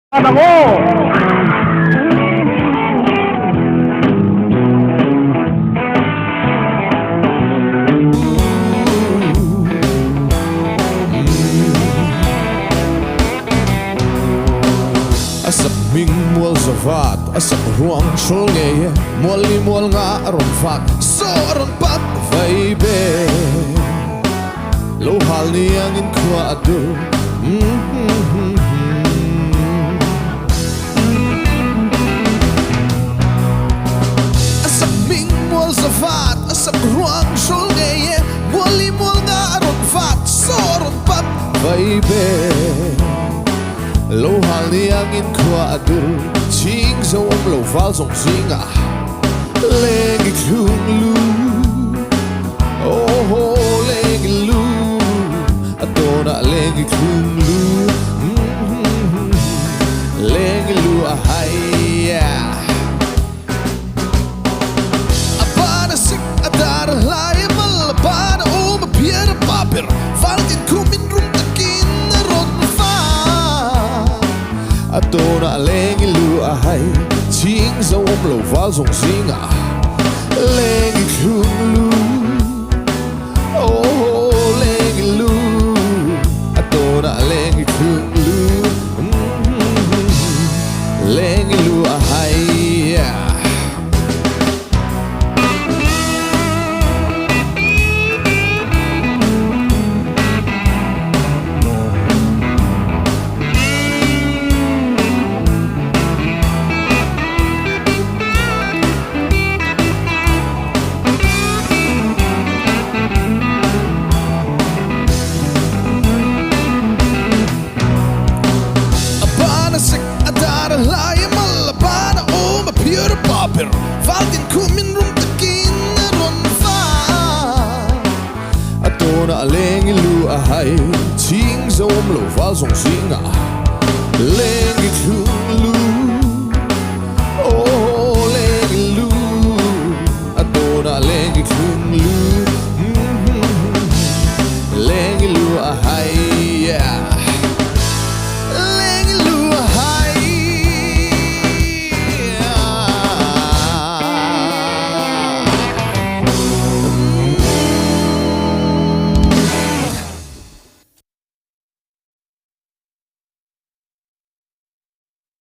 Ang aw. A sak hming mual zavat, a sak ruang hrawl ngei e, mual li mual nga a rawn vat, saw a rawn pat vai be. Lo hal niangin khua a dur. A sak hming mual zavat, a sak ruang hrawl ngei e, mual li mual nga a rawn vat, saw a rawn pat vai be. Lo hal niangin khua a dur, chhing zo awm lo val zawng zingah leng i thlung lu. Aw leng i lu, a tawnah leng i thlung lu. Leng i lu a hai, yeah. A ban a sik, a dar a hlai, a mal a ban a um, a phiar a pa ber, valtin khum in rum takin a rawn fa. A tawnah leng i lu a hai, chhing zo awm lo val zawng zingah leng i thlung lu. Aw leng i lu, a tawnah leng i thlung lu. Leng i lu a hai, yeah. A ban a sik, a dar a hlai, a mal a ban a um, a phir a pa ber, valtin khum in rum takin a rawn va. A tawnah leng i lu a hai, chhing zo awm lo val zawng zingah.